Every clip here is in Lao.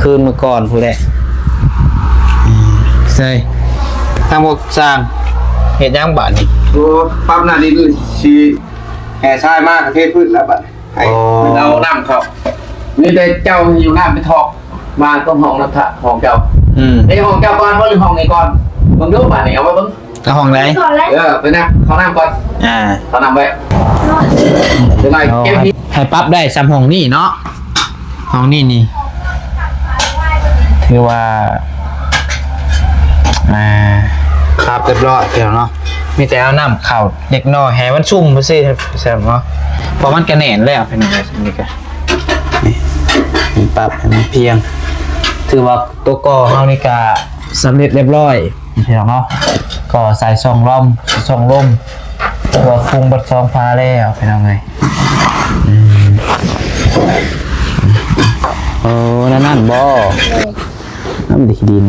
ຄືນມື້ກ່ອນພຸ້ນແຫຼະ. ໃສ່ທາງພວກຊ່າງເຮັດຫຍັງບາດນີ້? ໂອ້ ປັບໜ້າດິນ ຊິແຫ່ຊາຍມາກະເທພື້ນແລ້ວບາດນີ້. ໃຫ້ ອໍ ເອົານ້ຳເຂົ້າ. ມີແຕ່ເຈົ້າຫິ້ວນ້ຳໄປຖອກມາຕ້ອງຫ້ອງນ້ຳທະ ຫ້ອງເຈົ້າ. ອືມ ໃນຫ້ອງເຈົ້າກ່ອນບໍ່ ຫຼືຫ້ອງນີ້ກ່ອນ? ເບິ່ງດູບາດນີ້ ເອົາມາເບິ່ງ. ເອົາຫ້ອງໃດ? ເອີ ໄປນະ ເຂົ້ານ້ຳກ່ອນ. ອ່າ ເຂົ້ານ້ຳໄວ້. ເອີ ເກັບ ໃຫ້ປັບໄດ້ຊ່ຳຫ້ອງນີ້ເນາະ. ຫ້ອງນີ້ນີ້ ຖືວ່າ ອ່າ ປັບຮຽບຮ້ອຍແລ້ວເນາະ. ມີແຕ່ເອົານ້ຳເຂົ້າເລັກນ້ອຍ ໃຫ້ມັນຊຸ່ມຊື່ໆ ແຊບເນາະ. ເພາະມັນກະແໜ້ນແລ້ວ ພີ່ນ້ອງເອີຍ. ນີ້ກະ ນີ້ ປັບໃຫ້ມັນພຽງ. ຖືວ່າຕົວກໍ່ເຮົານີ້ກະສຳເລັດຮຽບຮ້ອຍ ພີ່ນ້ອງເນາະ. ກໍໃສ່ຊ່ອງລອມ ຊ່ອງລົມ ຕົວະປຸງເບິດສອງຝາແລ້ວ ພີ່ນ້ອງເອີຍ. ອືມ ເອີ ນັ້ນ ນັ້ນບໍ່? ໂດຍ ນ້ຳດິນ.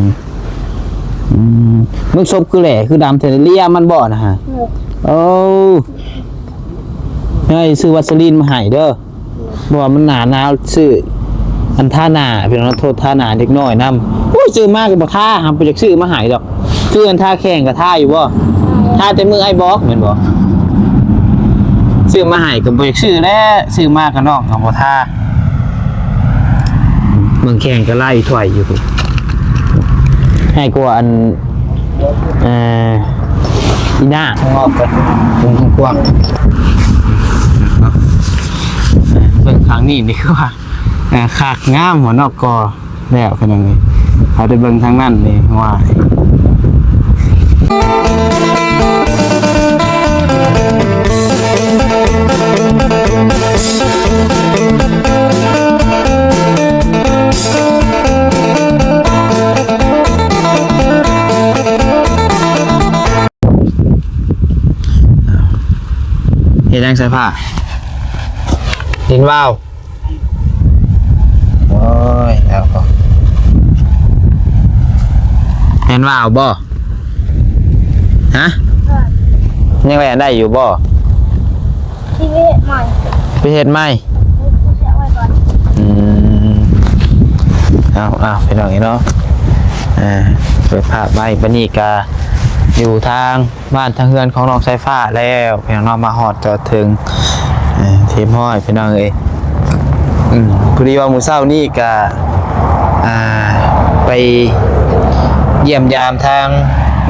ອືມ ເບິ່ງສົບຄືແຫຼຄືດຳແທ້ ເລຍມັນບໍ່ນະຮະ? ໂດຍ ໂອ້ ໃຫ້ຊື້ວັດສະລີນມາໃຫ້ເດີ. ເພາະວ່າມັນໜ້າໜາວ ຊື້ອັນທາໜ້າ ພີ່ນ້ອງເນາະ. ໂທດ ທາໜ້າເດັກນ້ອຍນຳ. ໂອ້ຍ ຊື້ມາກໍບໍ່ທາ ຫາບໍ່ຢາກຊື້ມາໃຫ້ດອກ. ຄືອັນທາແຂ້ງກໍທາຢູ່ບໍ່? ທາແຕ່ມື້ອ້າຍບອກແມ່ນບໍ່? ຊື້ມາໃຫ້ກໍບໍ່ຢາກຊື້ແຫຼະ ຊື້ມາກໍນ້ອງກໍບໍ່ທາ. ເບິ່ງແຂ້ງກໍລາຍຖ້ວຍຢູ່ ໃຫ້ກວ່າອັນ ເອີ ອີນາງອອກໄປ ເບິ່ງກວ້າງໆ ເບິ່ງຂ້າງນີ້ນີ້ຄືວ່າ ເອີ ຄັກງາມຫົວນອກກໍແລ້ວ ພີ່ນ້ອງເອີຍ. ເຮົາໄດ້ເບິ່ງທາງນັ້ນນີ້ ວ້າຍ. ເຮັດຫຍັງໃສ່ຜ້າ? ດິນວາວ. ໂອ້ຍ ເອົາ ແມ່ນວ່າວບໍ່? ຮະ? ຍັງແລ່ນໄດ້ຢູ່ບໍ່? ຊິໄປເຮັດໃໝ່ ໄປເຮັດໃໝ່. ອືມ ເອົາ ເອົາ ພີ່ນ້ອງເອີຍເນາະ. ເອີ ເປີດພາບໄວ້ ບັດນີ້ກະຢູ່ທາງ ບ້ານທາງເຮືອນຂອງນ້ອງສາຍຟ້າແລ້ວ ພີ່ນ້ອງເນາະ. ມາຮອດຈອດເຖິງ ເອີ ຮຽບຮ້ອຍ ພີ່ນ້ອງເອີຍ. ອືມ ພໍດີວ່າມື້ເຊົ້ານີ້ກະ ອ່າ ໄປຢ້ຽມຢາມທາງ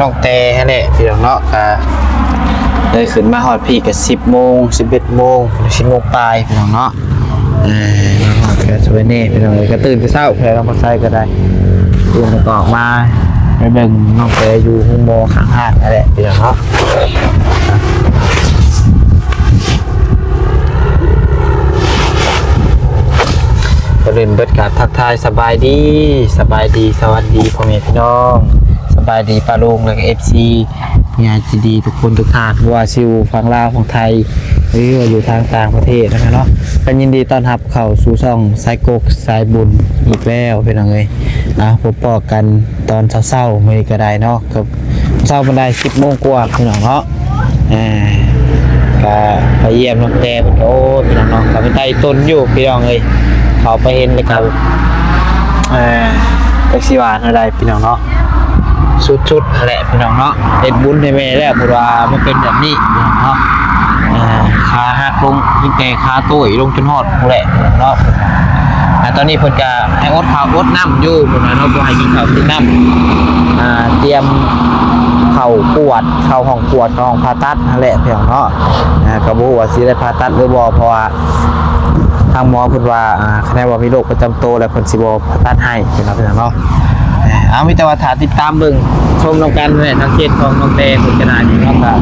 ນ້ອງແຕຫັ້ນແຫຼະ ພີ່ນ້ອງເນາະ. ກະເລີຍຂຶ້ນມາຮອດພີ້ກະສິບໂມງ ສິບເອັດໂມງ ສິບໂມງປາຍ ພີ່ນ້ອງເນາະ. ເອີ ມາຮອດກະສວຍແດ່ ພີ່ນ້ອງເອີຍ. ກະຕື່ນແຕ່ເຊົ້າ ແພນ້ອງພາໄຊກໍໄດ້ ຕື່ນແລ້ວກໍອອກມາ ໄປເບິ່ງນ້ອງແປຢູ່ໂຮງໝໍຂ້າງຫ້າງນັ້ນແຫຼະ ພີ່ນ້ອງເນາະ. ກ່ອນອື່ນເບິດກະທັກທາຍສະບາຍດີ ສະບາຍດີ ສະຫວັດດີພໍ່ແມ່ພີ່ນ້ອງ ສະບາຍດີປ້າລຸງ ແລະກະເອັຟຊີ ຍາດຕິດດີທຸກຄົນທຸກທ່ານ ບໍ່ວ່າຊິຢູ່ຝັ່ງລາວ ຝັ່ງໄທ ຫຼືວ່າຢູ່ທາງຕ່າງປະເທດນະເນາະ. ກໍຍິນດີຕ້ອນຮັບເຂົ້າສູ່ຊ່ອງສາຍກົກສາຍບຸນອີກແລ້ວ ພີ່ນ້ອງເອີຍ. ອ່າ ພົບພໍ້ກັນຕອນເຊົ້າໆ ມື້ນີ້ກໍໄດ້ເນາະ. ກໍເຊົ້າປານໃດ ສິບໂມງກວ່າ ພີ່ນ້ອງເນາະ. ອ່າ ກໍໄປຢ້ຽມນ້ອງແຕເພິ່ນ ກໍ ໂອ້ຍ ພີ່ນ້ອງເນາະ ກໍເປັນຕາອີ່ຕົນຢູ່ ພີ່ນ້ອງເອີຍ. ເຂົ້າໄປເຫັນແລ້ວກໍ ເອີ ຈັກຊິວ່າແນວໃດ ພີ່ນ້ອງເນາະ. ສຸດໆຫັ້ນແຫຼະ ພີ່ນ້ອງເນາະ. ເຮັດບຸນໃຫ້ແມ່ແລ້ວ ເພິ່ນວ່າມັນເປັນແບບນີ້ ພີ່ນ້ອງເນາະ. ອ່າ ຂາຫັກລົງ ຕັ້ງແຕ່ຂາໂຕ້ຍລົງຈົນຮອດພຸ້ນແຫຼະເນາະ. ອ່າ ຕອນນີ້ເພິ່ນກະໃຫ້ອົດເຂົ້າອົດນ້ຳຢູ່ ເພິ່ນວ່າເນາະ ບໍ່ໃຫ້ກິນເຂົ້າກິນນ້ຳ. ອ່າ ຕຽມເຂົ້າກວດ ເຂົ້າຫ້ອງກວດ ເຂົ້າຫ້ອງຜ່າຕັດຫັ້ນແຫຼະ ພີ່ນ້ອງເນາະ. ອ່າ ກໍບໍ່ຮູ້ວ່າຊິໄດ້ຜ່າຕັດຫຼືບໍ່ ເພາະວ່າ ທາງໝໍເພິ່ນວ່າ ອ່າ ຄະແນນວ່າມີໂລກປະຈຳໂຕແລ້ວ ເພິ່ນຊິບໍ່ຜ່າຕັດໃຫ້ ພີ່ນ້ອງເນາະ. ເອົາ ມີແຕ່ວ່າຖ້າຕິດຕາມເບິ່ງຊົມນຳກັນແຫຼະ ທາງເຄສຂອງນ້ອງແຕເພິ່ນກໍໄດ້ເນາະ. ກໍ ອ່າ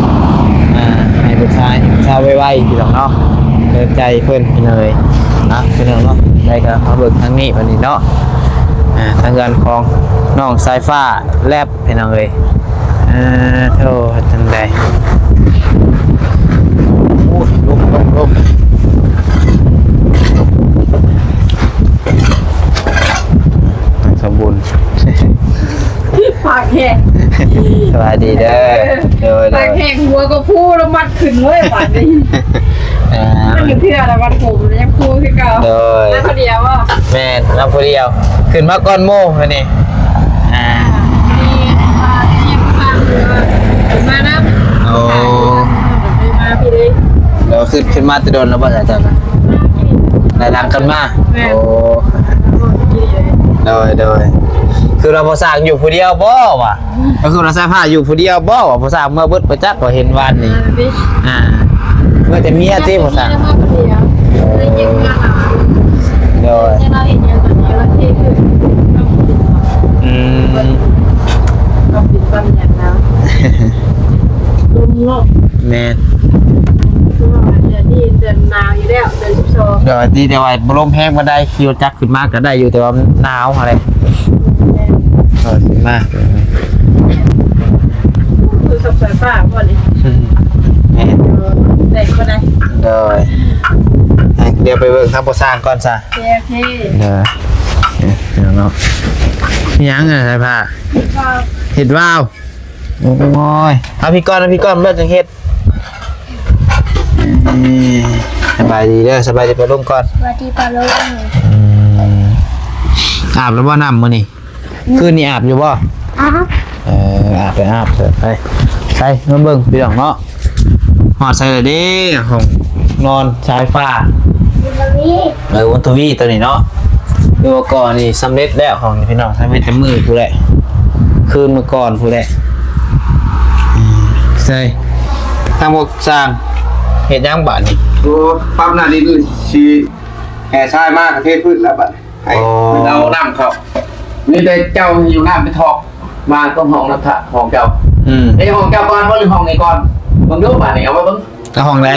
ໃຫ້ຜູ້ຊາຍ ຜູ້ຊາຍໄວໆ ພີ່ນ້ອງເນາະ. ເດີໃຈເພິ່ນເລີຍນະ ພີ່ນ້ອງເນາະ. ໄດ້ກໍມາເບິ່ງທາງນີ້ບັດນີ້ເນາະ. ອ່າ ທາງເຮືອນຂອງນ້ອງສາຍຟ້າແລັບ ພີ່ນ້ອງເອີຍ. ອ່າ ໂທ ຈັ່ງໃດ ໂອ້ຍ ລົມ ລົມ ລົມ ສົມບູນ ປາກແຫ້ງ ສະບາຍດີເດີ ເອີ ໂດຍ ໂດຍ ປາກແຫ້ງ ຫົວກໍຟູແລ້ວມັດຂຶ້ນເວີຍບາດນີ້. ອ່າ ມັນເທື່ອລະວັດຜົມຍັງຄູ່ຄືເກົ່າ. ໂດຍ ມາຄົນດຽວບໍ່? ແມ່ນ ມາຜູ້ດຽວ ຂຶ້ນມາກ່ອນໝູ່ມື້ນີ້. ອ່າ ມີວ່າຈະຍັງຟັງຢູ່ວ່າເພິ່ນມານຳ. ໂອ້ ມາພີ່ເດ້. ໂດຍ ຂຶ້ນ ຂຶ້ນມາແຕ່ດົນແລ້ວບໍ່ ອາຈານ? ໄລ່ຫຼັງກັນມາ. ແມ່ນ ໂອ້ ໂດຍ ໂດຍ ຄືວ່າພໍ່ຊ່າງຢູ່ຜູ້ດຽວບໍ່ວະ? ກໍຄືວ່າສາຍຟ້າຢູ່ຜູ້ດຽວບໍ່ວະ? ຜູ້ສາວເມືອເບິດປະຈັກວ່າເຫັນວານນີ້. ອ່າ ເມືອແຕ່ເມຍຕິຜູ້ສາວ. ໂດຍ ອືມ ແມ່ນ ໂດຍ ດີແຕ່ວ່າບໍ່ລົມແຮງປານໃດ ຂີ່ລົດຈັກ ຂຶ້ນມາກໍໄດ້ຢູ່ ແຕ່ວ່າມັນໜາວຫັ້ນແຫຼະ. ແມ່ນ ເອີ ຂຶ້ນມາ ຄືກັບສາຍຟ້າບໍ່ນີ້? ແມ່ນ ແຕກບໍ່ໄດ້. ໂດຍ ດຽວໄປເບິ່ງທາງພໍ່ຊ່າງກ່ອນຊະ. ໂອເຄ ໂອເຄ ເດີ ເອີ ເນາະ ຫຍັງ ອະ ສາຍຟ້າ ເຮັດວາວ ເຮັດວາວ. ໂອ້ຍ ເອົາພີ່ກ່ອນ ເອົາພີ່ກ່ອນ ເບິ່ງຈັງເຮັດ. ເອີ ສະບາຍດີເດີ ສະບາຍດີປ້າລຸງກ່ອນ. ສະບາຍດີປ້າລຸງ. ອືມ ອາບແລ້ວບໍ່ນ້ຳມື້ນີ້? ອືມ ຄືນນີ້ອາບຢູ່ບໍ່? ອາບ. ເອີ ອາບໄປ ອາບເຖາະ ໄປ ໄປ ມາເບິ່ງພີ່ນ້ອງເນາະ ຮອດໃສແລ້ວເດ້ ຫ້ອງນອນສາຍຟ້າ ບຸນທະວີ. ເອີ ບຸນທະວີຕົວນີ້ເນາະ ຄືວ່າກ່ອນີ້ສຳເລັດແລ້ວ ຫ້ອງນີ້ພີ່ນ້ອງ ສຳເລັດແຕ່ມື້ພຸ້ນແຫຼະ ຄືນມື້ກ່ອນພຸ້ນແຫຼະ. ໃສ່ ທາງພວກຊ່າງເຮັດຫຍັງບາດນີ້? ໂອ້ ປັບໜ້າດິນ ຊິແຫ່ຊາຍມາກະເທພື້ນແລ້ວບາດນີ້. ໃຫ້ ອໍ ເອົານ້ຳເຂົ້າ ມີແຕ່ເຈົ້າຫິ້ວນ້ຳໄປຖອກມາຕົງຫ້ອງນ້ຳທະ ຫ້ອງເຈົ້າ. ອືມ ເອີ ຫ້ອງເຈົ້າກ່ອນບໍ່ ຫຼືຫ້ອງນີ້ກ່ອນ? ເບິ່ງດູບາດນີ້ ເອົາມາເບິ່ງ. ເອົາຫ້ອງໃດ?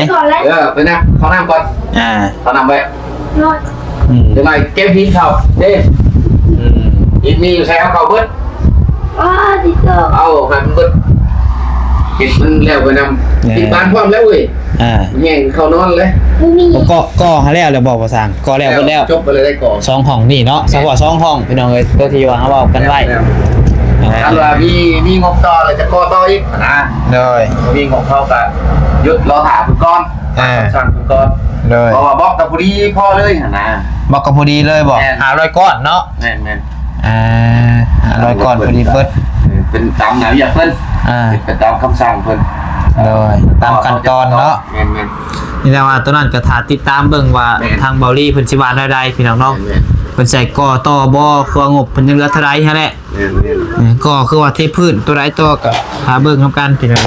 ເອີ ໄປນະ ເຂົ້ານ້ຳກ່ອນ. ອ່າ ເຂົ້ານ້ຳໄວ້. ອືມ ຈັກໜ້ອຍເກັບຫີນເຂົ້າເດ້. ອືມ ຫີນມີຢູ່ໃສເອົາເຂົ້າເບິດ. ອໍ ຕິໂຕ ເອົາໃຫ້ມັນເບິດ ເຮັດມັນແລ້ວໄປນຳ. ເອີ ຕິດບານພ້ອມແລ້ວເວີຍ. ອ່າ ແຮງເຂົ້ານອນເລີຍ. ບໍ່ມີ ກໍ ກໍ ກໍຫາແລ້ວແລ້ວບໍ່ ພໍ່ຊ່າງ? ກໍແລ້ວເບິດແລ້ວ ຈົບໄປເລີຍໄດ້ກໍ ສອງຫ້ອງນີ້ເນາະ ສະເພາະສອງຫ້ອງພີ່ນ້ອງເອີຍ ຕົວທີ່ວ່າເຮົາເວົ້າກັນໄວ້. ແມ່ນ ແມ່ນ ອ່າ ຄັນວ່າມີ ມີງົບຕໍ່ແລ້ວຈະກໍ່ຕໍ່ອີກຫັ້ນນະ. ໂດຍ ບໍ່ມີງົບເຮົາກະຢຸດລໍຖ້າເພິ່ນກ່ອນ. ອ່າ ສັ່ງເພິ່ນກ່ອນ. ໂດຍ ເພາະວ່າບລັອກກໍພໍດີພໍເລີຍຫັ້ນນະ. ບລັອກກໍພໍດີເລີຍບໍ່? ແມ່ນ ຫ້າຮ້ອຍກ້ອນເນາະ. ແມ່ນໆ ອ່າ ຫ້າຮ້ອຍກ້ອນພໍດີເບິດ. ເອີ ເປັນຕາມໜ້າວຽກເພິ່ນ. ອ່າ ເຮັດໄປຕາມຄຳສັ່ງເພິ່ນ. ໂດຍ ຕາມຂັ້ນຕອນເນາະ. ແມ່ນໆ ນີ້ແຫຼະວ່າຕົວນັ້ນກໍຖ້າຕິດຕາມເບິ່ງວ່າ ແມ່ນ ທາງເບົາລີເພິ່ນຊິວ່າແນວໃດພີ່ນ້ອງເນາະ. ແມ່ນໆ ເພິ່ນຊິກໍ່ຕໍ່ບໍ່ ຄືວ່າງົບເພິ່ນຍັງເຫຼືອເທົ່າໃດຫັ້ນແຫຼະ. ແມ່ນໆ ເອີ ກໍຄືວ່າເທພື້ນ ຕົວໃດຕໍ່ກໍຖ້າເບິ່ງນຳກັນພີ່ນ້ອງ.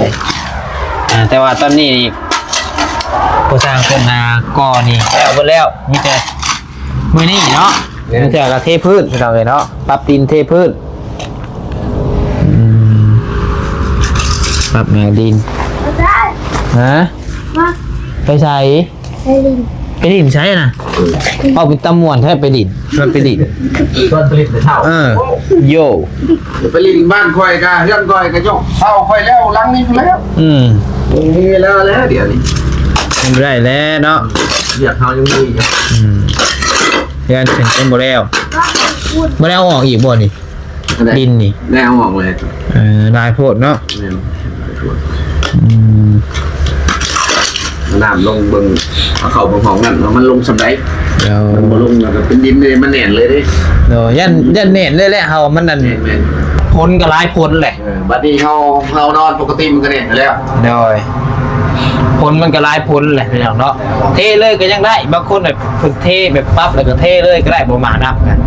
ອ່າ ແຕ່ວ່າຕອນນີ້ນີ້ ຜູ້ຊ່າງເພິ່ນ ອ່າ ກໍ່ນີ້ແລ້ວເບິດແລ້ວ ມີແຕ່ ມື້ນີ້ເນາະ. ແມ່ນ ມີແຕ່ກະເທພື້ນພີ່ນ້ອງເອີຍເນາະ ປັບດິນເທພື້ນ. ອືມ ປັບໜ້າດິນ. ຮະ? ມາ ໄປໃສ? ໄປຫຼິ້ນ. ໄປຫຼິ້ນໃສນະ? ເວົ້າເປັນຕາມ່ວນແທ້ ໄປຫຼິ້ນ ຊວນໄປຫຼິ້ນ. ຊວນໄປຫຼິ້ນແຕ່ເຊົ້າ. ເອີ ໂຢ ໄປຫຼິ້ນບ້ານຂ້ອຍກະ ເຮືອນຂ້ອຍກະຍົກເສົາຂ້ອຍແລ້ວ ຫຼັງນີ້ພຸ້ນແລ້ວ. ອືມ ບໍ່ມີເວລາແລ້ວດຽວນີ້ ບໍ່ໄດ້ແລ້ວເນາະ. ວຽກເຮົາຍັງມີຢູ່. ອືມ ເຮືອນເພິ່ນຍັງບໍ່ແລ້ວ. ບໍ່ໄດ້ເອົາອອກອີກບໍ່ນີ້? ອັນໃດ? ດິນນີ້ ໄດ້ເອົາອອກເລີຍ. ເອີ ຫຼາຍໂພດເນາະ. ແມ່ນ ຫຼາຍໂພດ. ອືມ ນ້ຳລົງເບິ່ງ ເອົາເຂົ້າເບິ່ງຫ້ອງນັ້ນວ່າມັນລົງສ່ຳໃດ. ໂດຍ ມັນບໍ່ລົງແລ້ວກໍເປັນດິນເລີຍ ມັນແໜ້ນເລີຍເດ້. ໂດຍ ຢ້ານ ຢ້ານແໜ້ນເລີຍແຫຼະ ເຮົາມັນນັ້ນ. ແມ່ນໆ ຝົນກໍຫຼາຍຝົນແຫຼະ. ເອີ ບັດນີ້ເຮົາ ເຮົານອນປົກກະຕິມັນກໍແໜ້ນຢູ່ແລ້ວ. ໂດຍ ຝົນມັນກໍຫຼາຍຝົນແຫຼະພີ່ນ້ອງເນາະ. ເທເລີຍກໍຍັງໄດ້ ບາງຄົນແບບ ເພິ່ນເທແບບປັບແລ້ວກໍເທເລີຍກໍໄດ້ ບໍ່ມານັບນະ.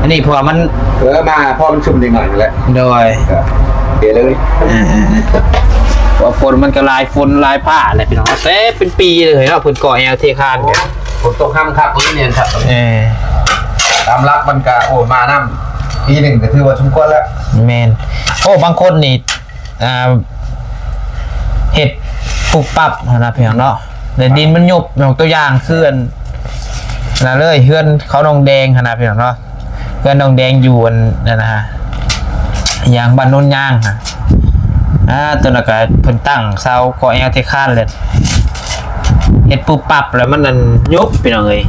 ອັນນີ້ເພາະວ່າມັນ ເອີ ມາພໍມັນຊຸ່ມນິດໜ້ອຍນີ້ແຫຼະ. ໂດຍ ເທເລີຍ. ເອີໆໆ ເພາະວ່າຝົນມັນກໍຫຼາຍ ຝົນຫຼາຍຟ້າແຫຼະພີ່ນ້ອງ ແຕ່ເປັນປີເລີຍເນາະ ເພິ່ນກໍ່ແອວເທຄານ. ໂອ້ ຝົນຕົກຫ້າມຄັກນີ້ແມ່ນຄັກ. ເອີ ຕາມຫຼັກມັນກະ ໂອ້ ມານຳປີໜຶ່ງກໍຖືວ່າສົມຄວນແລ້ວ. ແມ່ນ. ໂອ້ ບາງຄົນນີ້ ອ່າ ເຮັດປຸບປັບຫັ້ນນະພີ່ນ້ອງເນາະ ແລ້ວດິນມັນຍຸບ. ຍົກຕົວຢ່າງຄືອັນນັ້ນເລີຍ ເຮືອນເຂົານ້ອງແດງຫັ້ນນະພີ່ນ້ອງເນາະ ເຮືອນນ້ອງແດງຢູ່ອັນນັ້ນນະ ຫຍັງ ບ້ານໂນນຍາງຫັ້ນ. ອ່າ ຕົວນັ້ນກະເພິ່ນຕັ້ງເສົາກໍ່ແອວເທຄານແລ້ວ ເຮັດປຸບປັບແລ້ວມັນອັນຍຸບພີ່ນ້ອງເອີຍ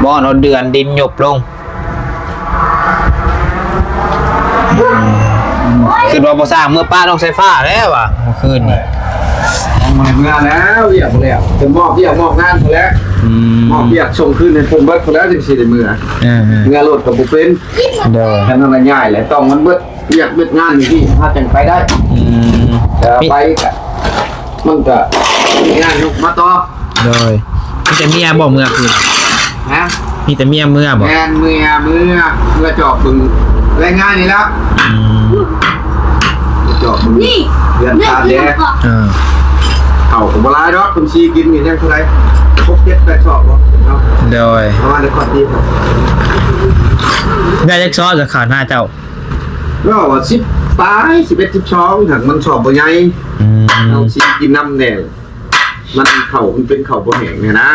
ບໍ່ຮອດເດືອນດິນຍຸບລົງ. ຄິດວ່າບໍ່ສ້າງເມືອປ້ານ້ອງສາຍຟ້າແລ້ວວ່າ ມື້ຄືນນີ້ ຕ້ອງມາເມືອແລ້ວ ວຽກບໍ່ແລ້ວ ຈະມອບວຽກມອບງານພຸ້ນແຫຼະ ອືມ ມອບວຽກສົ່ງຄືນໃຫ້ເພິ່ນເບິດພຸ້ນແຫຼະ ຈັ່ງຊິໄດ້ເມືອ ເອີໆ ເມືອລົດກໍບໍ່ເປັນ ໂດຍ ຄັນນັ້ນລະຍ້າຍແຫຼະ ຕ້ອງມັນເບິດວຽກເບິດງານຢູ່ທີ່ ເຮົາຈັ່ງໄປໄດ້ ອືມ ແຕ່ໄປກະ ມັນກະມີງານຍົກມາຕໍ່ ໂດຍ ມີແຕ່ເມຍບໍ່ເມືອຄືນ? ຮະ? ມີແຕ່ເມຍເມືອບໍ່? ແມ່ນ ເມຍເມືອ ເມືອຈອບເບິ່ງແລງງານນີ້ແຫຼະ ອືມ ຈອບເບິ່ງເຮືອນຊານແດ່ ເອີ ເຂົ້າກໍບໍ່ຫຼາຍດອກ ເພິ່ນຊິກິນນີ້ຍັງເທົ່າໃດ ຫົກເຈັດແປດຊອກບໍ່ເນາະ ໂດຍ ປະມານນະຄອນນາຍກ ໄດ້ຈັກຊອກຈາກເຂົ້ານາເຈົ້າ? ລາວວ່າສິບປາຍ ສິບເອັດ ສິບສອງ ຫາກມັນຊອກບໍ່ໃຫຍ່ ອືມ ເຮົາຊິກິນນຳແດ່ ມັນເຂົ້າ ມັນເປັນເຂົ້າບໍ່ແຫ້ງນີ້ນະ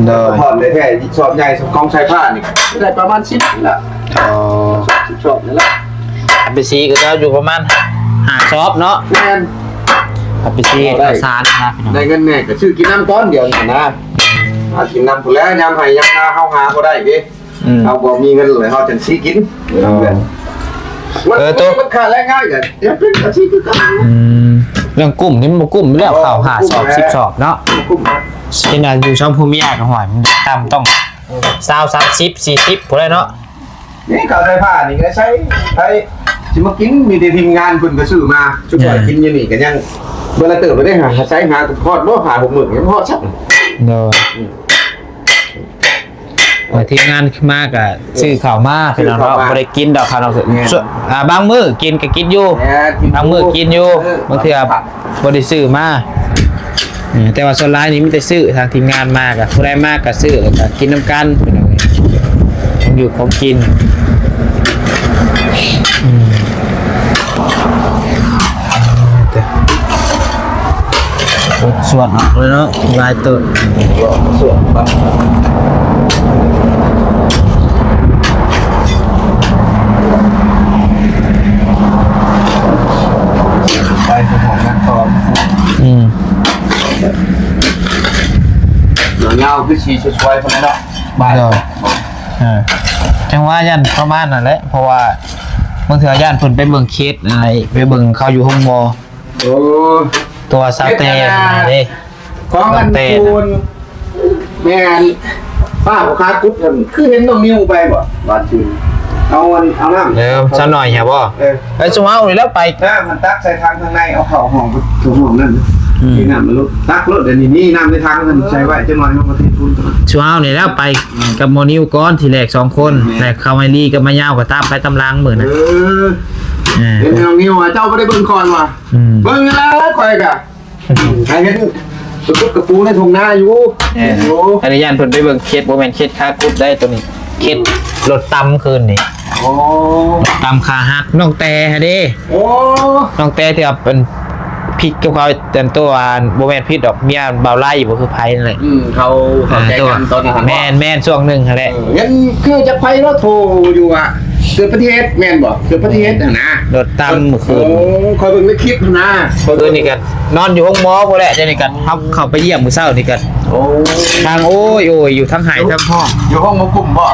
ໂດຍ ທອດແທ້ໆ ຊອບໃຫຍ່ຂອງສາຍຟ້ານີ້ ໄດ້ປະມານສິບນີ້ລະ ອໍ ສິບຊອບນີ້ລະ ເອັຟຊີກໍຈະຢູ່ປະມານຫ້າຊອບເນາະ ແມ່ນ ເອັຟຊີ ເຂົ້າສານນະພີ່ນ້ອງ ໄດ້ເງິນແດ່ກໍຊື້ກິນນຳກ່ອນດຽວນີ້ນະ ຫາກິນນຳພຸ້ນແຫຼະ ຍາມໄຮ່ຍາມນາເຮົາຫາບໍ່ໄດ້ເດ້ ອືມ ເຮົາບໍ່ມີເງິນເລີຍ ເຮົາຈັ່ງຊິກິນ ອໍ ເອີ ໂຕ ມັນຂາດແລງງານກໍຍັງເປັນອາຊີບຄືເກົ່າ ອືມ ເລື່ອງກຸ້ມນີ້ມັນບໍ່ກຸ້ມຢູ່ແລ້ວ ເຂົ້າຫ້າຊອບ ສິບຊອບເນາະ ບໍ່ກຸ້ມ ເຫັນວ່າຢູ່ຊ່ອງຜູ້ເມຍກໍ ຫ້ວຍ ມັນຕ່ຳຕ້ອງຊາວ ສາມສິບ ສີ່ສິບ ພຸ້ນແຫຼະເນາະ ນີ້ເຂົ້າໄດ້ຜ້ານີ້ກໍໃຊ້ໃຜຊິມາກິນ ມີແຕ່ທີມງານເພິ່ນກໍຊື້ມາ ຊຸມຂ້ອຍກິນຢູ່ນີ້ກໍຍັງເບິ່ງລະເຕີບໄປໄດ້ຫາ ໃຊ້ຫາຮອດບໍ່ ຫ້າຫົກມື້ຍັງບໍ່ຮອດຊ້ຳ ໂດຍ ອືມ ວ່າທີມງານມາກະຊື້ເຂົ້າມາ ຊື້ເຂົ້າມາ ພີ່ນ້ອງເນາະ ບໍ່ໄດ້ກິນດອກ ຂ້າວນອກ ແມ່ນ ສ່ວນ ອ່າ ບາງມື້ກິນກະກິນຢູ່ ແມ່ນ ກິນຢູ່ ບາງມື້ກິນຢູ່ ເອີ ບາງເທື່ອບໍ່ໄດ້ຊື້ມາ ເອີ ແຕ່ວ່າສ່ວນຫຼາຍນີ້ມີແຕ່ຊື້ ທາງທີມງານມາກະ ຜູ້ໃດມາກະຊື້ ແລ້ວກະກິນນຳກັນ ພີ່ນ້ອງເອີຍ ຂອງຢູ່ຂອງກິນ ອືມ. ໂອ້ ສວດເນາະ ເລີຍເນາະ ຫຼາຍເຕີບ ສວດ ໄປສະຖານນະຄອນ ອືມ ຍາວໆ ຄືຊິສວຍໆ ພຸ້ນແຫຼະເນາະ ບ້ານ ໂດຍ ເອີ ຈັ່ງວ່າຢ້ານປະມານນັ້ນແຫຼະ ເພາະວ່າບາງເທື່ອຢ້ານເພິ່ນໄປເບິ່ງເຂດ ໄປເບິ່ງເຂົາຢູ່ໂຮງໝໍ ໂອ້ ຕົວສາວແຕ່ນະເດ້ ຂອງອັນ ແຕ່ນະ ແມ່ນ ປ້າບໍ່ຄາກຸດຫັ້ນ ຄືເຫັນນ້ອງນິວໄປບໍ່ ບາດຊື່ ເອົາອັນ ເອົານ້ຳ ເອີ ສາວນ້ອຍຫັ້ນບໍ່ ເອີ ໄປຊຸມເຮົານີ້ແລ້ວໄປ ນ້ຳມັນຕັກໃສ່ຖັງທາງໃນ ເອົາເຂົ້າຫ້ອງ ເຂົ້າຫ້ອງນັ້ນ ອືມ ທີ່ນ້ຳມັນລົດ ຕັກໂລດ ດຽວນີ້ມີນ້ຳໃນຖັງ ມັນໃສ່ໄວ້ ຈັກໜ່ອຍເຮົາມາເທປຸ້ນ ຊຸມເຮົານີ້ແລ້ວໄປ ອືມ ກັບໝໍນິວກ່ອນ ທີແລກສອງຄົນ ແມ່ນ ແລ້ວເຂົ້າມາລີກັບມາຍາວກໍຕາມໄປຕາມຫຼັງມື້ນັ້ນ ເອີ ເອີ ເຫັນນ້ອງນິວວ່າ ເຈົ້າບໍ່ໄດ້ເບິ່ງກ່ອນວ່າ ອືມ ເບິ່ງແລ້ວຂ້ອຍກະ ໃຫ້ເຫັນກະປຸກກະປູໃນທົ່ງນາຢູ່ ແມ່ນ ເຫັນຢູ່ ອັນນີ້ຢ້ານເພິ່ນໄປເບິ່ງເຂດ ບໍ່ແມ່ນເຂດຄາກຸດໄດ໋ ໂຕນີ້ ເຂດລົດຕຳຄືນນີ້ ໂອ້ ລົດຕຳຂາຫັກ ນ້ອງແຕ່ຫັ້ນເດ້ ໂອ້ ນ້ອງແຕ່ທີ່ວ່າເປັນຜິດກັບເຂົາ ແຕ່ນໂຕ ອັນ ບໍ່ແມ່ນຜິດດອກ ເມຍບ່າວໄລບໍ່ຄືໃຜນັ້ນແຫຼະ ອືມ ເຂົາເຂົ້າໃຈກັນຕອນນັ້ນ ແມ່ນໆ ຊ່ວງໜຶ່ງຫັ້ນແຫຼະ ເອີ ເຫັນຄືຈັກໃຜເນາະ ໂທຢູ່ວ່າ ເກີດອຸບັດຕິເຫດແມ່ນບໍ່? ເກີດອຸບັດຕິເຫດຫັ້ນນະ ລົດຕຳມື້ຄືນ ໂອ້ ຂ້ອຍເບິ່ງໃນຄລິບຫັ້ນນະ ມື້ຄືນນີ້ກໍນອນຢູ່ໂຮງໝໍພຸ້ນແຫຼະ ດຽວນີ້ກໍເຮົາເຂົ້າໄປຢ້ຽມມື້ເຊົ້ານີ້ກໍ ໂອ້ ທາງໂອ້ຍໂອ້ຍຢູ່ ທັງໄຫ້ທັງຮ້ອງ ຢູ່ຫ້ອງໝໍກຸ້ມບໍ່?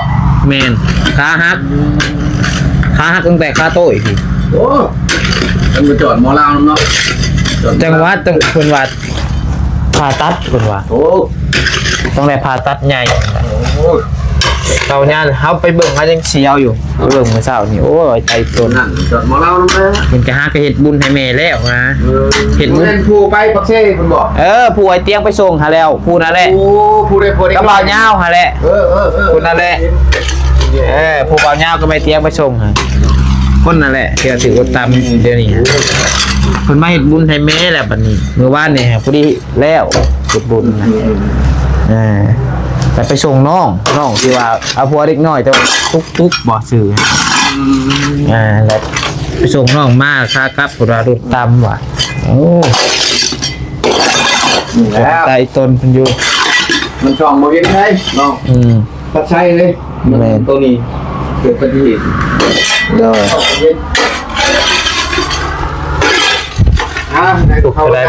ແມ່ນ ຂາຫັກ ຂາຫັກຕັ້ງແຕ່ຂາໂຕ້ອີກ ໂອ້ ເພິ່ນບໍ່ຈອດໝໍລາວນຳເນາະ ຈັງຫວັດ ເພິ່ນວ່າ ຜ່າຕັດເພິ່ນວ່າ ໂອ້ ຕ້ອງໄດ້ຜ່າຕັດໃຫຍ່ ໂອ້ ເຮົາຍານ ເຮົາໄປເບິ່ງ ເຮົາຍັງສຽວຢູ່ ໄປເບິ່ງມື້ເຊົ້ານີ້ ໂອ້ຍ ໄຕຕົນ ນັ້ນຈອດໝໍລາວນຳແລ້ວ ເພິ່ນກະຫາກະເຮັດບຸນໃຫ້ແມ່ແລ້ວນະ ເອີ ເຮັດບຸນ ແມ່ນຜູ້ໄປປັກເຊພຸ້ນບໍ່? ເອີ ຜູ້ໄອ້ຕຽງໄປສົ່ງຫັ້ນແລ້ວ ຜູ້ນັ້ນແຫຼະ ໂອ້ ຜູ້ໃດ ຜູ້ໃດ ກັບບ່າວຍາວຫັ້ນແຫຼະ ເອີໆໆ ຜູ້ນັ້ນແຫຼະ ເອີ ຜູ້ບ່າວຍາວກັບໄອ້ຕຽງໄປສົ່ງຫັ້ນ ຄົນນັ້ນແຫຼະ ທີ່ວ່າຖືກລົດຕຳດຽວນີ້ ເພິ່ນມາເຮັດບຸນໃຫ້ແມ່ແລ້ວບັດນີ້ ມື້ວານນີ້ພໍດີ ແລ້ວເຮັດບຸນນະ ອືມ ເອີ ແລ້ວໄປສົ່ງນ້ອງ ນ້ອງທີ່ວ່າເອົາຜົວເດັກນ້ອຍ ແຕ່ວ່າຕຸກໆ ບໍ່ຊື່ ອືມ ເອີ ແລ້ວໄປສົ່ງນ້ອງມາ ຂາກັບເພິ່ນວ່າລົດຕຳວ່າ ໂອ້ ນີ້ແຫຼະ ໄຕຕົນເພິ່ນຢູ່ ມັນສ່ອງບໍ່ເຫັນໃດເນາະ ອືມ ປັດໄຊເລີຍ ແມ່ນ ໂຕນີ້ເກີດອຸບັດຕິເຫດ ໂດຍ ອ່າ ໃຫ້ເຂົາໄດ້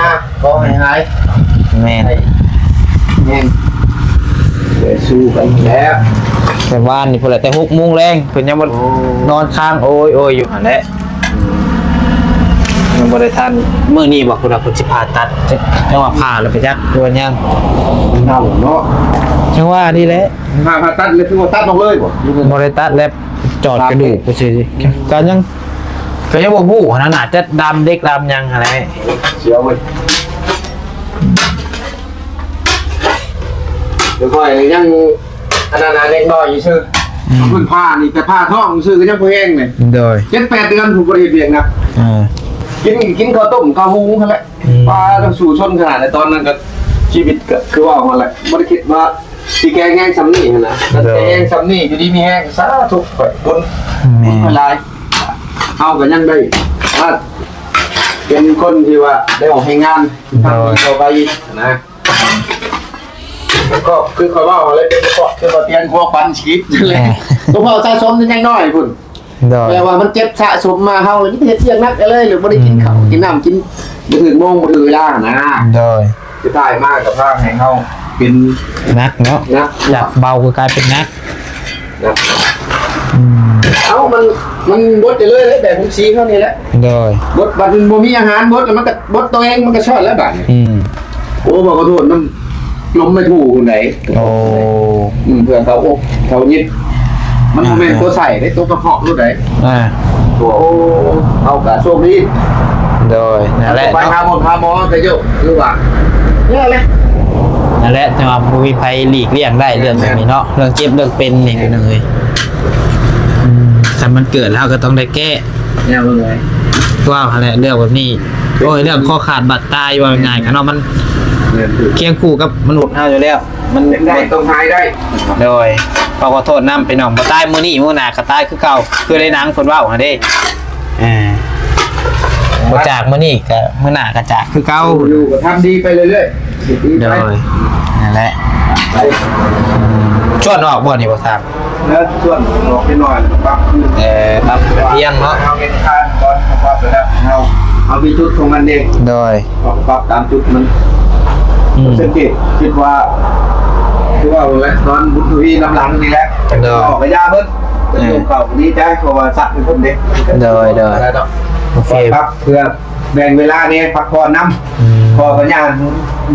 ຂໍໃຫ້ຫາຍ ແມ່ນ ແມ່ນ ໄປສູ້ກັນແລ້ວ ແຕ່ວານນີ້ພຸ້ນແຫຼະ ແຕ່ຫົກໂມງແລງ ເພິ່ນຍັງບໍ່ ໂອ້ ນອນຄ້າງໂອຍໆຢູ່ຫັ້ນແຫຼະ ອືມ ຍັງ ບໍ່ໄດ້ທັນ ມື້ນີ້ບໍ່ ເພິ່ນວ່າເພິ່ນຊິຜ່າຕັດ ຈັກວ່າຜ່າແລ້ວໄປຈັກ ຫຼືວ່າຍັງ ເນົ່າເນາະ ຈັ່ງວ່ານີ້ແຫຼະ ຜ່າ ຜ່າຕັດແລ້ວ ຄືວ່າຕັດອອກເລີຍບໍ່ ຫຼືວ່າ ບໍ່ໄດ້ຕັດແລ້ວ ຈອດກະດູກໄປຊື່ໆ ກະຍັງ ກະຍັງບໍ່ຮູ້ຫັ້ນນະ ໜ້າຈະດາມເຫຼັກດາມຫຍັງຫັ້ນແຫຼະ ເສຍເວີຍ ດຽວຂ້ອຍຍັງ ອັນນັ້ນນະ ເດັກນ້ອຍຢູ່ຊື່ ອືມ ເພິ່ນຜ່ານີ້ ແຕ່ຜ່າທ້ອງຊື່ກະຍັງບໍ່ແຮງເລີຍ ໂດຍ ເຈັດແປດເດືອນ ຜູ້ບໍ່ໄດ້ເຮັດວຽກໜັກ ອ່າ ກິນ ກິນເຂົ້າຕົ້ມເຂົ້າຫຸງຫັ້ນແຫຼະ ອືມ ປາ ລະສູ້ຊົນຂະໜາດໃດ ຕອນນັ້ນກະ ຊີວິດກະຄືເວົ້າຫັ້ນແຫຼະ ບໍ່ໄດ້ຄິດວ່າຊິແຂງແຮງສ່ຳນີ້ຫັ້ນນະ ໂດຍ ແຂງແຮງສ່ຳນີ້ ຢູ່ດີມີແຮງ ສາທຸ ຂອບຄຸນ ແມ່ນ ຂອບຄຸນຫຼາຍ ເຮົາກະຍັງໄດ້ ມາ ເປັນຄົນທີ່ວ່າໄດ້ອອກແຮງງານ ໂດຍ ທຳດີຕໍ່ໄປຫັ້ນນະ. ກໍຄືຂ້ອຍເວົ້າຫັ້ນແຫຼະ ເປັນເພາະຄືວ່າປ່ຽນຫົວຂວັນຊີວິດນັ້ນແຫຼະ ເພາະສະສົມຍັງນ້ອຍພຸ້ນ ໂດຍ ແປວ່າມັນເຈັບສະສົມມາ ເຮົາເລີຍໄປເຮັດວຽກໜັກເລີຍ ຫຼືບໍ່ໄດ້ກິນເຂົ້າ ອືມ ກິນນ້ຳ ກິນບໍ່ຖືກໂມງບໍ່ຖືກເວລານະ ໂດຍ ສຸດທ້າຍມາກະພາໃຫ້ເຮົາເປັນໜັກເນາະ ໜັກ ຈາກເບົາກໍກາຍເປັນໜັກ ອືມ ເອົ້າ ມັນ ມັນບົດໄປເລີຍເດ້ ແບບຂອງສີເຮົານີ້ແຫຼະ ໂດຍ ບົດ ບັດມັນບໍ່ມີອາຫານບົດ ແລ້ວມັນກະບົດໂຕເອງ ມັນກະຊອດແລ້ວບາດນີ້ ອືມ ໂອ້ ຂໍໂທດນຳລົມໄມ້ທູ່ນໃດ ໂອ້ ອືມ ເພື່ອເຂົາອົບເຂົາຫຍິບ ມັນບໍ່ແມ່ນ ອ່າ ໂຕໃຊ້ເດ້ ໂຕກະເພາະໂລດໃດ ອ່າ ໂອ້ ເຮົາກະໂຊກດີ ໂດຍ ນັ້ນແຫຼະ ໄປຫາໝໍ ຫາໝໍກະໂຍກ ຄືວ່າ ນັ້ນແຫຼະ ນັ້ນແຫຼະ ແຕ່ວ່າບໍ່ມີໃຜຫຼີກລ້ຽງໄດ້ເລື່ອງແບບນີ້ເນາະ ເລື່ອງເຈັບເລື່ອງເປັນນີ້ ພີ່ນ້ອງເອີຍ ອືມ ຄັນມັນເກີດແລ້ວເຮົາກະຕ້ອງໄດ້ແກ້ ແນວເລີຍ ວ່າຫັ້ນແຫຼະ ເລື່ອງແບບນີ້ ໂອ້ຍ ເລື່ອງຄໍຂາດບາດຕາຍ ວ່າງ່າຍໆ ຄັນວ່າມັນ ແມ່ນ ຄຽງຄູ່ກັບມະນຸດເຮົາຢູ່ແລ້ວ ມັນ ເຈັບໄດ້ຕ້ອງຫາຍໄດ້ ໂດຍ ຂໍໂທດນຳພີ່ນ້ອງ ບໍ່ຕາຍມື້ນີ້ ມື້ໜ້າກະຕາຍຄືເກົ່າ ຄືໃນໜັງເພິ່ນເວົ້າຫັ້ນເດ້ ເອີ ບໍ່ຈາກມື້ນີ້ກະມື້ໜ້າກະຈາກຄືເກົ່າ ຢູ່ກະທຳດີໄປເລື້ອຍໆ ໂດຍ ນັ້ນແຫຼະ ຊວນອອກບໍ່ນີ້ ບໍ່ຖາມ ແລ້ວຊວນອອກເລັກນ້ອຍ ແລ້ວກະປັບຄືນ ເອີ ປັບພຽງເນາະ ເຮົາເຮັດທາງກ່ອນ ເຮົາປັບໄປແລ້ວ ເຮົາ ເຮົາມີຈຸດຂອງມັນເດ້ ໂດຍ ເຮົາກະປັບຕາມຈຸດມັນ ອືມ ສັງເກດ ຄິດວ່າ ຄືວ່າແຫຼະ ຕອນບຸນທະວີນຳຫຼັງນີ້ແຫຼະ ໂດຍ ອອກກະຢ່າເບິ່ງ ເອີ ໂຍມເຂົ້າກະດີໃຈ ເພາະວ່າສັກເປັນຄົນເດ້ ໂດຍ ໂດຍ ໂອເຄ ປັບເພື່ອ ແບ່ງເວລາແດ່ ພັກຜ່ອນນຳ ອືມ ເພາະວ່າຍ່າງ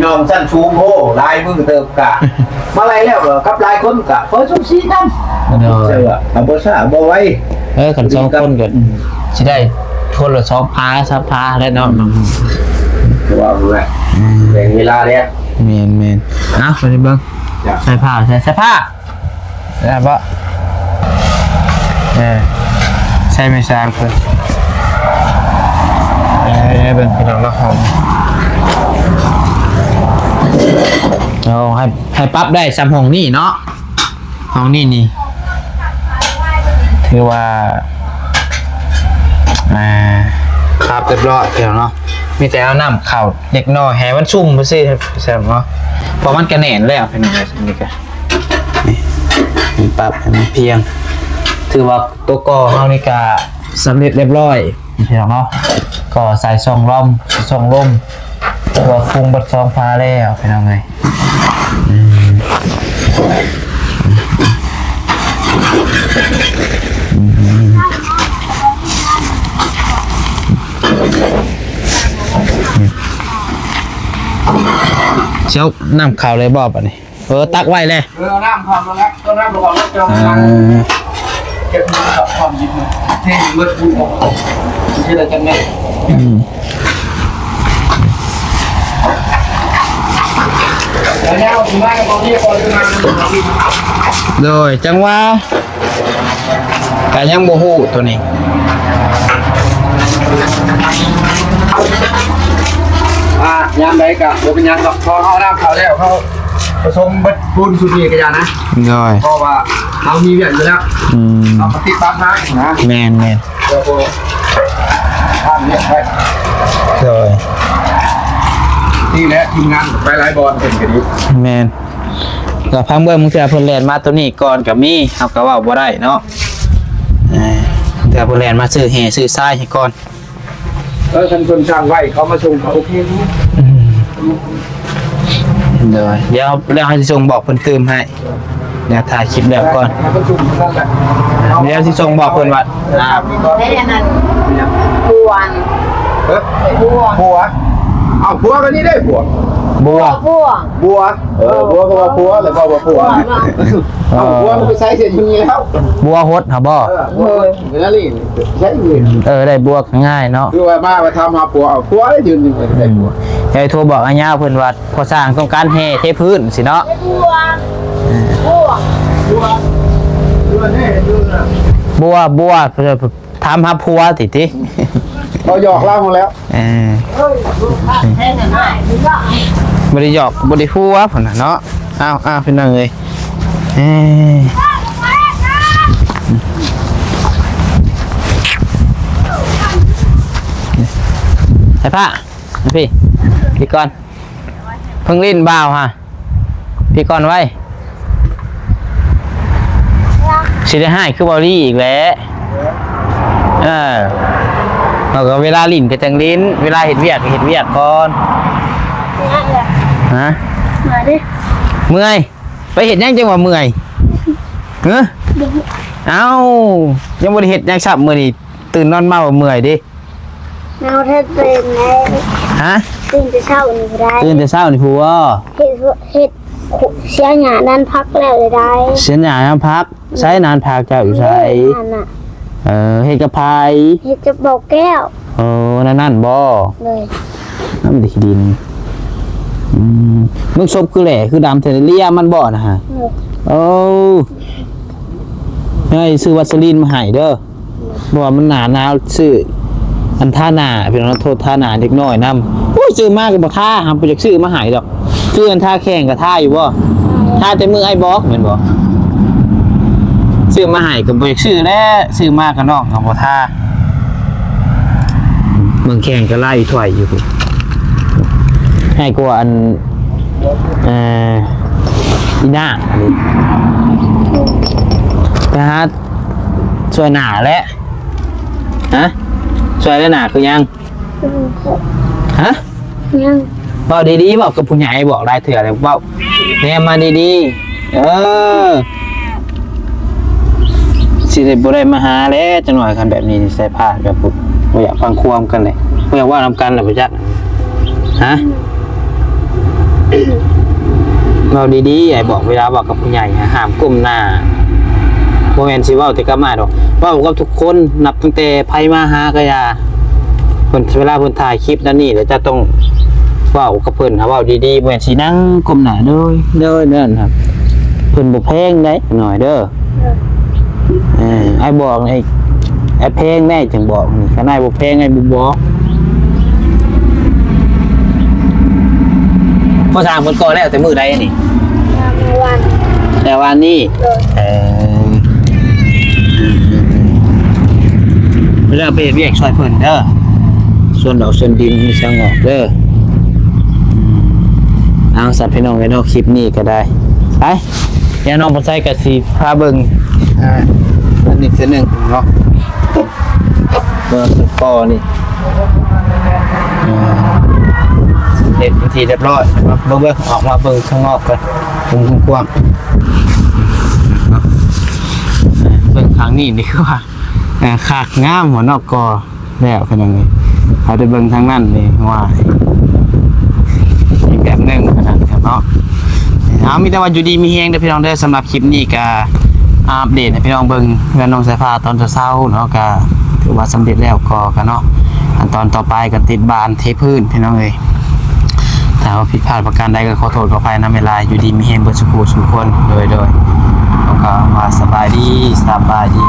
ຍ່ອງຊັ້ນສູງ ໂອ້ ຫຼາຍມື້ເຕີບກະ ມາໄລ່ແລ້ວກະກັບຫຼາຍຄົນກະພໍສູສີນຳ ໂດຍ ເຊື່ອວ່າເອົາບໍ່ຊ້າບໍ່ໄວ ເອີ ຄັນສອງຄົນກະ ອືມ ຊິໄດ້ຄົນລະສອງພາ ສາມພາແຫຼະເນາະ ອືມ ຄືວ່າຫັ້ນແຫຼະ ອືມ ແບ່ງເວລາແດ່ ແມ່ນໆ ເອົາ ໄປເບິ່ງ ໃສ່ຜ້າ ໃສ່ ໃສ່ຜ້າ ໄດ້ບໍ່ ເອີ ໃສ່ໄມ້ສາງເພິ່ນ ເອີ ເບິ່ງພີ່ນ້ອງເນາະ ຫ້ອງ ເອົາໃຫ້ ໃຫ້ປັບໄດ້ສ່ຳຫ້ອງນີ້ເນາະ ຫ້ອງນີ້ນີ້ ຖືວ່າ ອ່າ ປັບຮຽບຮ້ອຍພີ່ນ້ອງເນາະ ມີແຕ່ເອົານ້ຳເຂົ້າເລັກນ້ອຍ ໃຫ້ມັນຊຸ່ມຊື່ໆ ແຊມເນາະ ເພາະມັນກະແໜ້ນແລ້ວພີ່ນ້ອງ ນີ້ກະ ນີ້ ປັບໃຫ້ມັນພຽງ ຖືວ່າໂຕກໍ່ເຮົານີ້ກະສຳເລັດຮຽບຮ້ອຍພີ່ນ້ອງເນາະ ກໍ່ສາຍສົ່ງລົມ ສົ່ງລົມ ຕົວະຄຸງເບິດສອງພາແລ້ວພີ່ນ້ອງເອີຍ ອືມ ອືມ ຊິເອົານ້ຳເຂົ້າເລີຍບໍ່ບາດນີ້? ເອີ ຕັກໄວ້ແຫຼະ ເອີ ເອົານ້ຳເຂົ້າແລ້ວ ເອົານ້ຳລົງເອົາລົງ ເອີ ເກັບນ້ຳເຂົ້າຄວາມເຢັນເທໃຫ້ໝົດ ເຮັດໄດ້ຈັກແມ່ນ ອືມ ໂດຍ ຈັ່ງວ່າ ກະຍັງບໍ່ຮູ້ໂຕນີ້ ອ່າ ຍາມໃດກະບໍ່ເປັນຫຍັງດອກ ພໍເຮົານ້ຳເຂົ້າແລ້ວ ເຮົາປະສົມເບິດປູນຊຸດນີ້ກະຢ່ານະ ໂດຍ ເພາະວ່າເຮົາມີວຽກຢູ່ແລ້ວ ອືມ ເຮົາກະຕິດຕາມທາງນະ ແມ່ນໆ ແລ້ວກໍທາງວຽກໄປ ໂດຍ ນີ້ແຫຼະ ທີມງານໄປຫຼາຍບ່ອນເພິ່ນກະດີ ແມ່ນ ກະພັງເບິ່ງ ບາງເທື່ອເພິ່ນແລ່ນມາໂຕນີ້ກ່ອນກະມີ ເຮົາກະເວົ້າບໍ່ໄດ້ເນາະ ເອີ ບາງເທື່ອເພິ່ນແລ່ນມາຊື້ແຮ່ຊື້ຊາຍໃຫ້ກ່ອນ ເອີ ຄັນເພິ່ນສັ່ງໄວ້ ເຂົາມາສົ່ງກະໂອເຄຢູ່ ອືມ ໂດຍ ດຽວ ດຽວເຮົາຊິສົ່ງບອກເພິ່ນຕື່ມໃຫ້ ດຽວຖ່າຍຄລິບແລ້ວກ່ອນ ດຽວຊິສົ່ງບອກເພິ່ນວ່າ ອ່າ ໄດ້ອັນນັ້ນ ຄວນ ເອີ ບົວ ບົວ ເອົ້າ ບົວກໍນີ້ເດ້ ບົວ ບົວ ບົວ ບົວ ເອີ ບົວກໍວ່າບົວ ແລ້ວກໍວ່າບົວ ເອົ້າ ບົວກໍໄປໃສ່ເສຍຢູ່ນີ້ແລ້ວ ບົວຫົດຫາບໍ່? ເອີ ບົວຫົດ ເວລານີ້ໃຊ້ຢູ່ ເອີ ໄດ້ບົວກໍງ່າຍເນາະ ຄືວ່າມາວ່າຖາມຫາຜົວ ເອົາຜົວໄດ້ຢືນຢູ່ ໄດ້ຜົວ ຢາກໂທບອກອາຍາວເພິ່ນວ່າ ພໍ່ຊ່າງຕ້ອງການແຫ່ເທພື້ນຊີ້ເນາະ ບົວ ບົວ ບົວ ບົວ ຖາມຫາຜົວຕິ ຕິ ເຮົາຢອກລາວຫັ້ນແລ້ວ ເອີ ບໍ່ໄດ້ຢອກ ບໍ່ໄດ້ຫົວພຸ້ນນະເນາະ ອ້າວ ອ້າວ ພີ່ນ້ອງເອີຍ ເອີ ໃສ່ຜ້າ ພີ່ ພີ່ກ່ອນ ເພິ່ງຫຼິ້ນບ່າວຫາ ພີ່ກ່ອນໄວ້ ຊິໄດ້ຮ້າຍຄືເວົ້າລີອີກແຫຼະ ເອີ ເຮົາກໍເວລາຫຼິ້ນກໍຈັ່ງຫຼິ້ນ ເວລາເຮັດວຽກກໍເຮັດວຽກກ່ອນ ຮະ ມາເດ້ ເມື່ອຍ ໄປເຮັດຫຍັງຈັ່ງວ່າເມື່ອຍ ຮະ ເອົ້າ ຍັງບໍ່ໄດ້ເຮັດຫຍັງຊ້ຳມື້ນີ້ ຕື່ນນອນມາວ່າເມື່ອຍເດ້ ເຮົາເຮັດເປັນໄດ້ ຮະ ຕື່ນແຕ່ເຊົ້ານີ້ບໍ່ໄດ້ ຕື່ນແຕ່ເຊົ້ານີ້ພຸ້ນ ເຮັດ ເຮັດ ເສຍຫຍ້ານານຜັກແລ້ວໄດ້ ເສຍຫຍ້ານານຜັກ ໃສນານຜັກເຈົ້າຢູ່ໃສ? ນັ້ນນະ ເອີ ເຮັດກັບໃຜ? ເຮັດກັບເບົາແກ້ວ ເອີ ນັ້ນ ນັ້ນບໍ່? ໂດຍ ນັ້ນໄດ້ຂີ້ດິນ ອືມ ເບິ່ງສົບຄືແຫຼຄືດຳແທ້ ເລຍມັນບໍ່ນະ? ໂດຍ ໂອ້ ໃຫ້ຊື້ວັດສະລີນມາໃຫ້ເດີ. ເພາະວ່າມັນໜ້າໜາວ ຊື້ອັນທາໜ້າ ພີ່ນ້ອງ ໂທດ ທາໜ້າເດັກນ້ອຍນຳ. ໂອ້ຍ ຊື້ມາກໍບໍ່ທາ ຫາບໍ່ຢາກຊື້ມາໃຫ້ດອກ. ຄືອັນທາແຂ້ງກໍທາຢູ່ບໍ່? ທາແຕ່ມື້ອ້າຍບອກແມ່ນບໍ່? ຊື້ມາໃຫ້ກໍບໍ່ຢາກຊື້ແຫຼະ ຊື້ມາກໍນ້ອງກໍບໍ່ທາ. ເບິ່ງແຂ້ງກໍລາຍອີ່ຖ້ວຍຢູ່ ໃຫ້ກວ່າອັນ ເອີ ອີ່ໜ້ານີ້ ໄປຫາ ຊ່ວຍໜ້າແຫຼະ ຮະ ຊ່ວຍແລ້ວໜ້າຄືຫຍັງ? ຮະ ຍັງ ເວົ້າດີໆ ເວົ້າກັບຜູ້ໃຫຍ່ ບອກຫຼາຍເທື່ອແລ້ວ ເວົ້າແນມມາດີໆ ເອີ ຊິໄດ້ບໍ່ໄດ້ມາຫາແຫຼະ ຈັກໜ້ອຍ ຄັນແບບນີ້ໃສ່ຜ້າແບບ ບໍ່ຢາກຟັງຄວາມກັນແຫຼະ ບໍ່ຢາກເວົ້ານຳກັນແຫຼະ ບໍ່ຈັກ ຮະ ເວົ້າດີໆ ອ້າຍບອກ ເວລາເວົ້າກັບຜູ້ໃຫຍ່ ຫ້າມກົ້ມໜ້າ ບໍ່ແມ່ນຊິເວົ້າແຕ່ກັບອ້າຍດອກ ເວົ້າກັບທຸກຄົນ ນັບຕັ້ງແຕ່ໃຜມາຫາກໍຢ່າ ເພິ່ນ ເວລາເພິ່ນຖ່າຍຄລິບນັ້ນນີ້ ແລ້ວເຈົ້າຕ້ອງເວົ້າກັບເພິ່ນ ເວົ້າດີໆ ບໍ່ແມ່ນຊິນັ່ງກົ້ມໜ້າ ໂດຍ ໂດຍ ນັ້ນ ເພິ່ນບໍ່ແພງໃດ ໜ້ອຍເດີ. ເອີ ອ້າຍບອກໃຫ້ ອ້າຍແພງແດ່ຈັ່ງບອກນີ້ ຄັນອ້າຍບໍ່ແພງອ້າຍບໍ່ບອກ. ພໍສ້າງເພິ່ນກໍ່ແລ້ວແຕ່ມື້ໃດນີ້? ແຕ່ວານນີ້ ເອີ ເວລາໄປເຮັດວຽກຊ່ວຍເພິ່ນເດີ ສ່ວນດອກສ່ວນດິນມີສັງອອກເດີ. ເອົາ ຊັ້ນພີ່ນ້ອງເອີຍເນາະ ຄລິບນີ້ກໍໄດ້ ໄປ ດຽວນ້ອງປອນໄຊກໍຊິພາເບິ່ງ ອ່າ ອັນນີ້ຄືໜຶ່ງເນາະ ເບິ່ງຕໍ່ນີ້ ອ່າ ເຮັດເປັນທີ່ຮຽບຮ້ອຍ ເບິ່ງ ເບິ່ງ ອອກມາເບິ່ງຂ້າງນອກກ່ອນ ເບິ່ງກວ້າງໆ ເນາະ ເບິ່ງຂ້າງນີ້ນີ້ຄືວ່າ ອ່າ ຄັກງາມຫົວນອກກໍ ແລ້ວ ພີ່ນ້ອງເອີຍ ເຮົາໄດ້ເບິ່ງທາງນັ້ນນີ້ ວ່າອີກແບບໜຶ່ງຂະໜາດນັ້ນເນາະ. ເອົາ ມີແຕ່ວ່າຢູ່ດີມີແຮງເດີພີ່ນ້ອງເດີ. ສຳລັບຄລິບນີ້ກະອັບເດດໃຫ້ພີ່ນ້ອງເບິ່ງເຮືອນນ້ອງສາຍຟ້າຕອນເຊົ້າໆເນາະ ກະຖືວ່າສຳເລັດແລ້ວກໍ ກະເນາະ ຂັ້ນຕອນຕໍ່ໄປກະຕິດບານເທພື້ນພີ່ນ້ອງເອີຍ. ຖ້າວ່າຜິດພາດປະການໃດກໍຂໍໂທດຂໍອະໄພນຳຫຼາຍໆ. ຢູ່ດີມີແຮງເບິດສູ່ຜູ້ສູ່ຄົນ. ໂດຍ ໂດຍ ເຮົາກໍວ່າສະບາຍດີ ສະບາຍດີ.